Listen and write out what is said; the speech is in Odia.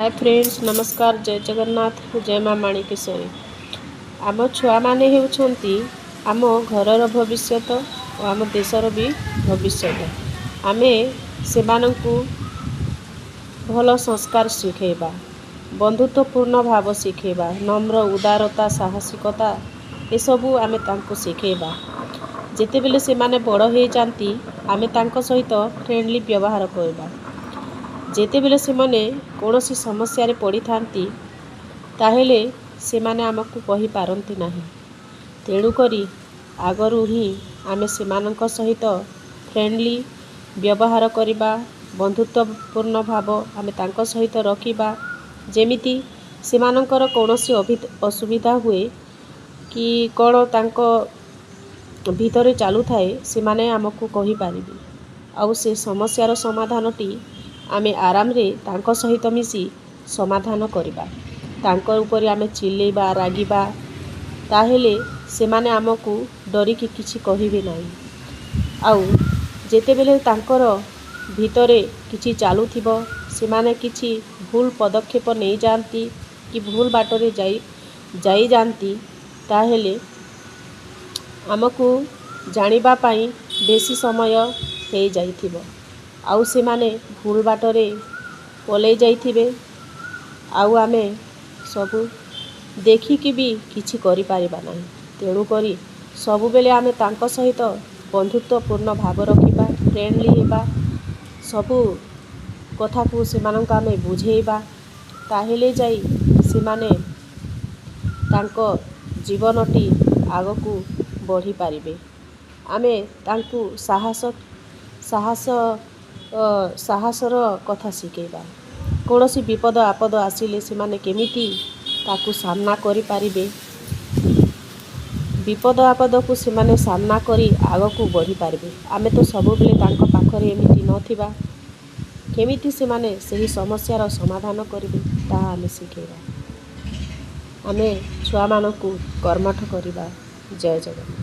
ହାଏ ଫ୍ରେଣ୍ଡସ୍, ନମସ୍କାର, ଜୟ ଜଗନ୍ନାଥ, ଜୟ ମା ମାଣିକେଶ୍ୱରୀ। ଆମ ଛୁଆମାନେ ହେଉଛନ୍ତି ଆମ ଘରର ଭବିଷ୍ୟତ ଓ ଆମ ଦେଶର ବି ଭବିଷ୍ୟତ। ଆମେ ସେମାନଙ୍କୁ ଭଲ ସଂସ୍କାର ଶିଖେଇବା, ବନ୍ଧୁତ୍ୱପୂର୍ଣ୍ଣ ଭାବ ଶିଖେଇବା, ନମ୍ର, ଉଦାରତା, ସାହସିକତା ଏସବୁ ଆମେ ତାଙ୍କୁ ଶିଖେଇବା। ଯେତେବେଳେ ସେମାନେ ବଡ଼ ହେଇଯାଆନ୍ତି, ଆମେ ତାଙ୍କ ସହିତ ଫ୍ରେଣ୍ଡଲି ବ୍ୟବହାର କରିବା। ଯେତେବେଳେ ସେମାନେ କୌଣସି ସମସ୍ୟାରେ ପଡ଼ିଥାନ୍ତି, ତାହେଲେ ସେମାନେ ଆମକୁ କହିପାରନ୍ତି ନାହିଁ। ତେଣୁକରି ଆଗରୁ ହିଁ ଆମେ ସେମାନଙ୍କ ସହିତ ଫ୍ରେଣ୍ଡଲି ବ୍ୟବହାର କରିବା, ବନ୍ଧୁତ୍ୱପୂର୍ଣ୍ଣ ଭାବ ଆମେ ତାଙ୍କ ସହିତ ରଖିବା। ଯେମିତି ସେମାନଙ୍କର କୌଣସି ଅସୁବିଧା ହୁଏ କି କ'ଣ ତାଙ୍କ ଭିତରେ ଚାଲୁଥାଏ, ସେମାନେ ଆମକୁ କହିପାରିବେ ଆଉ ସେ ସମସ୍ୟାର ସମାଧାନଟି ଆମେ ଆରାମରେ ତାଙ୍କ ସହିତ ମିଶି ସମାଧାନ କରିବା। ତାଙ୍କ ଉପରେ ଆମେ ଚିଲେଇବା, ରାଗିବା, ତାହେଲେ ସେମାନେ ଆମକୁ ଡରିକି କିଛି କହିବେ ନାହିଁ। ଆଉ ଯେତେବେଳେ ତାଙ୍କର ଭିତରେ କିଛି ଚାଲୁଥିବ, ସେମାନେ କିଛି ଭୁଲ ପଦକ୍ଷେପ ନେଇଯାଆନ୍ତି କି ଭୁଲ ବାଟରେ ଯାଇଯାଆନ୍ତି, ତାହେଲେ ଆମକୁ ଜାଣିବା ପାଇଁ ବେଶୀ ସମୟ ହେଇଯାଇଥିବ ଆଉ ସେମାନେ ଭୁଲ ବାଟରେ ପଲେଇ ଯାଇଥିବେ ଆଉ ଆମେ ସବୁ ଦେଖିକି ବି କିଛି କରିପାରିବା ନାହିଁ। ତେଣୁକରି ସବୁବେଳେ ଆମେ ତାଙ୍କ ସହିତ ବନ୍ଧୁତ୍ୱପୂର୍ଣ୍ଣ ଭାବ ରଖିବା, ଫ୍ରେଣ୍ଡଲି ହେବା, ସବୁ କଥାକୁ ସେମାନଙ୍କୁ ଆମେ ବୁଝେଇବା, ତାହେଲେ ଯାଇ ସେମାନେ ତାଙ୍କ ଜୀବନଟି ଆଗକୁ ବଢ଼ିପାରିବେ। ଆମେ ତାଙ୍କୁ ସାହସର କଥା ଶିଖେଇବା। କୌଣସି ବିପଦ ଆପଦ ଆସିଲେ ସେମାନେ କେମିତି ତାକୁ ସାମ୍ନା କରିପାରିବେ, ବିପଦ ଆପଦକୁ ସେମାନେ ସାମ୍ନା କରି ଆଗକୁ ବଢ଼ିପାରିବେ। ଆମେ ତ ସବୁବେଳେ ତାଙ୍କ ପାଖରେ ଏମିତି ନଥିବା। କେମିତି ସେମାନେ ସେହି ସମସ୍ୟାର ସମାଧାନ କରିବେ, ତାହା ଆମେ ଶିଖେଇବା। ଆମେ ଛୁଆମାନଙ୍କୁ କର୍ମଠ କରିବା। ଜୟ ଜଗନ୍ନାଥ।